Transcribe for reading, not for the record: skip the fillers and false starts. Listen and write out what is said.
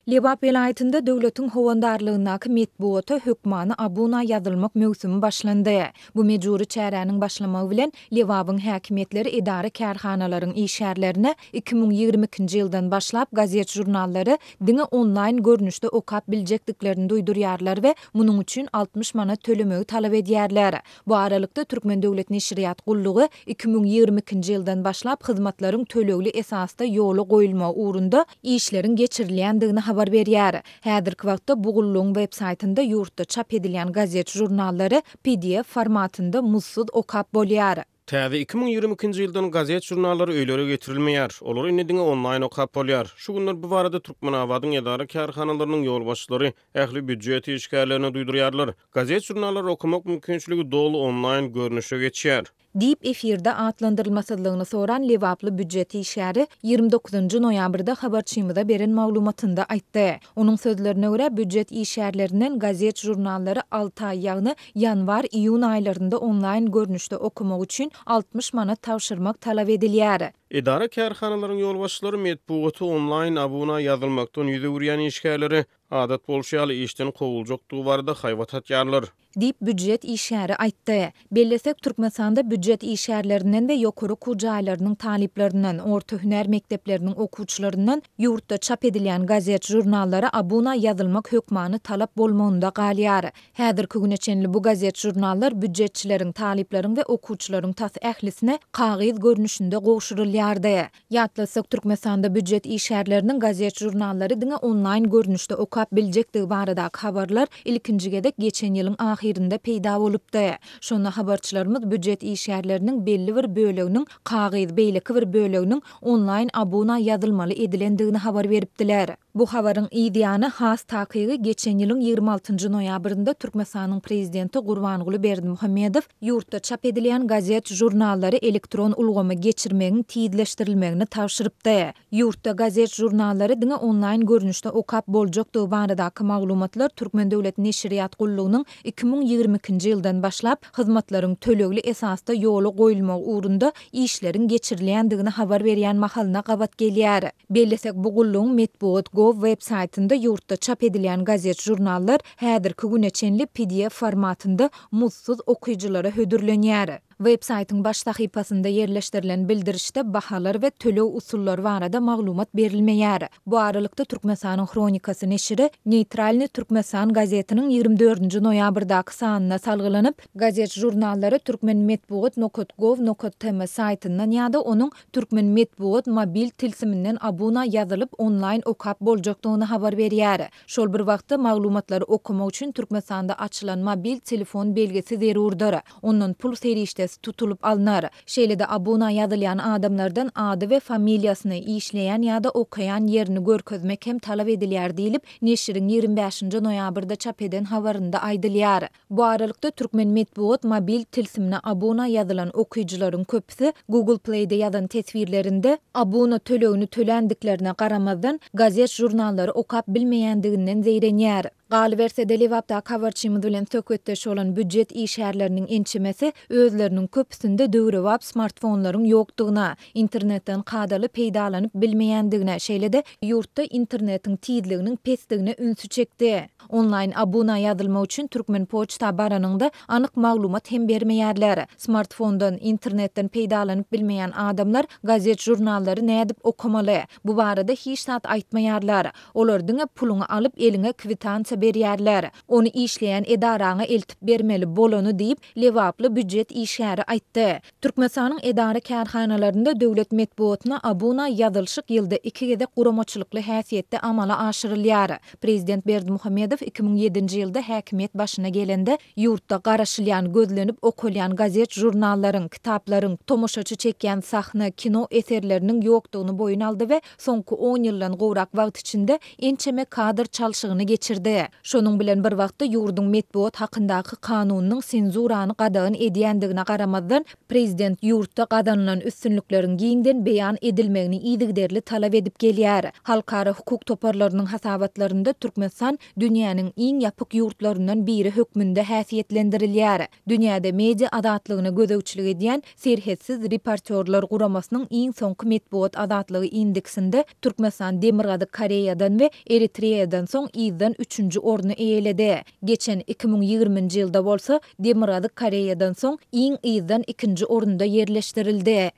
Lebap welaýatynda döwletiň howandarlygyndaky metbugata hökmany abuna ýazylmak möwsümi başlandy. Bu mejbury çäräniň başlamagy bilen, Lebabyň häkimiýetleri edara-kärhanalaryň işgärlerine 2022-nji ýyldan başlap gazet-žurnallary diňe onlaýn görnüşde okap biljekdiklerini duýdurýarlar we munuň üçin 60 manat tölemegi talap edýärler. Bu aralykda, Türkmen döwlet neşirýat gullugy 2022-nji ýyldan başlap hyzmatlaryň tölegli esasda ýola goýulmagy ugrunda işleriň geçirilýändigini habar berýär. Häzirki wagtda bu gullugyň web-saýtynda ýurtda çap edilýän gazet-žurnallary pdf formatynda muzdsuz okap bolýar. Täze 2022-nji ýyldan gazet-žurnallar öýlere getirilmeýär. Olary indi diňe onlaýn okap bolýar. Şu günler bu barada Türkmenabadyň edara-kärhanalarynyň ýolbaşçylary ähli býujet işgärlerine duýdurýarlar. Gazet-žurnallary okamak mümkinçiligi doly onlaýn görnüşe geçýär. Diýip, efirde atlandyrylmasyzlygyny soran lebaply býujet işgäri 29 dokuzynjy noýabrda habarçymyza beren maglumatynda aýtdy. Onuň sözlerine görä, býujet işgärlerinden gazet-žurnallary alty aý, ýagny ýanwar-iýun aýlarynda onlaýn görnüşde okamak üçin 60 manat tabşyrmak talap edilýär. Edara-kärhanalaryň ýolbaşçylary metbugata onlaýn abuna ýazylmakdan ýüz öwürýän işgärlere Adat bolşy ýaly, işden kowuljakdygy barada haýbat atýarlar. Diýip, býujet işgäri aýtdy. Bellesek, Türkmenistanda býujet işgärlerinden we ýokary okuw jaýlarynyň talyplaryndan, orta hünär mekdepleriniň okuwçylaryndan ýurtda çap edilýän gazet-žurnallara abuna ýazylmak hökmany talap bolmagynda galýar. Häzirki güne çenli bu gazet-žurnallar býujetçileriň, talyplaryň we okuwçylaryň tas ählisine kagyz görnüşinde gowşurylýardy. Ýatlatsak, Türkmenistanda býujet işgärleriniň gazet-žurnallary diňe onlaýn görnüşde okap biljekdigi baradaky habarlar ilkinji gezek geçen ýylyň ahyrynda peýda bolupdy. Şonda habarçylarymyz býujet işgärleriniň belli bir böleginiň kagyz, beýleki bir böleginiň onlaýn abuna ýazylmaly edilendigini habar beripdiler. Bu habaryň yz ýany, has takygy, geçen ýylyň 26 njy noýabrynda Türkmenistanyň Prezidenti Gurbanguly Berdimuhamedow ýurtda çap edilýän gazet-žurnallary elektron ulgama geçirmegiň tizleşdirilmegini tabşyrypdy. Ýurtda gazet-žurnallary diňe onlaýn görnüşde okap boljakdygy baradaky maglumatlar Türkmen döwlet neşirýat gullugynyň 2022-nji ýyldan başlap hyzmatlaryň tölegli esasda ýola goýulmagy ugrunda işleriň geçirilýändigini habar berýän mahalyna gabat gelýär. Bellesek, bu gullugyň Metbugat. Gov web saýtynda ýurtda çap edilýän gazet-žurnallar häzirki güne çenli pdf formatynda muzdsuz okyjylara hödürlenýär. Web saýtyň baş sahypasynda ýerleşdirilen bildirişde bahalar we töleg usullary barada maglumat berilmeýär. Bu aralykda, Türkmenistanyň Hronikasy neşiri Neýtralnyý Türkmenistan gazetiniň 24 nji noýabrdaky sanyna salgylanyp, gazet-žurnallary Türkmenmetbugat nokat gov nokat tm saýtyndan ýa-da onuň Türkmen metbugat mobil tilsiminden abuna ýazylyp onlaýn okap boljakdygyny habar berýär. Şol bir wagtda maglumatlary okamak üçin Türkmenistanda açylan mobil telefon belgisi zerurdyr. Ondan pul serişdesi tutulyp alnar. Şeýle-de abuna ýazylýan adamlardan ady we familiýasyny, işleýän ýa-da okaýan ýerini görkezmek hem talap edilýär diýlip, neşiriň 25 nji noýabrda çap eden habarynda aýdylýar. Bu aralykda, türkmen metbugat mobil tilsimine abuna ýazylan okyjylaryň köpüsi Google Play-de ýazan teswirlerinde, abuna tölegini töländiklerine garamazdan, gazet-žurnallary okap bilmeýändiginden zeýrenýär. Galyberse-de, Lebapdaky habarçymyz bilen söhbetdeş bolan býujet işgärleriniň ençemesi özleriniň köpüsinde döwrebap smartfonlaryň ýokdugyna, internetden kadaly peýdalanyp bilmeýändigine, şeýle-de ýurtda internetiň tizliginiň pesdigine ünsi çekdi. Onlaýn abuna ýazylmak üçin Türkmenpoçta baranyňda anyk maglumat hem bermeýärler. Smartfondan, internetden peýdalanyp bilmeýän adamlar gazet-žurnallary nädip okamaly? Bu barada hiç zat aýtmaýarlar. Olar diňe puluňy alyp eliňe kwitansiýa berýärler. Ony işleýän edaraňa eltip bermeli, bolany diýip, lebaply býujet işgäri aýtdy. Türkmenistanyň edara-kärhanalarynda döwlet metbugatyna abuna ýazylyşyk ýylda iki gezek guramaçylykly häsiýetde amala aşyrylýar. Prezident Berdimuhamedow 2007-nji ýylda häkimiýet başyna gelende, ýurtda garaşylýan, gözlenip okalýan gazet-žurnallaryň, kitaplaryň, tomaşaçy çekýän sahna, kino eserleriniň ýokdugyny boýun aldy we soňky on ýyldan gowrak wagt içinde ençeme kadr çalşygyny geçirdi. Şonuň bilen bir wagtda, ýurduň metbugat hakyndaky kanunynyň senzurany gadagan edýändigine garamazdan, prezident ýurtda gazanylan üstünlikleriň giňden beýan edilmegini yzygiderli talap edip gelýär. Halkara hukuk toparlarynyň hasabatlarynda Türkmenistan dünýäniň iň ýapyk ýurtlaryndan biri hökmünde häsiýetlendirilýär. Dünýäde media azatlygyna gözegçilik edýän Serhetsiz reportýorlar guramasynyň iň soňky metbugat azatlygy indeksinde Türkmenistan Demirgazyk Koreýadan we Eritreýadan soň yzdan üçünji orny eýeledi. Geçen 2020-nji ýylda bolsa Demirgazyk Koreýadan soň iň yzdan ikinji orunda ýerleşdirildi.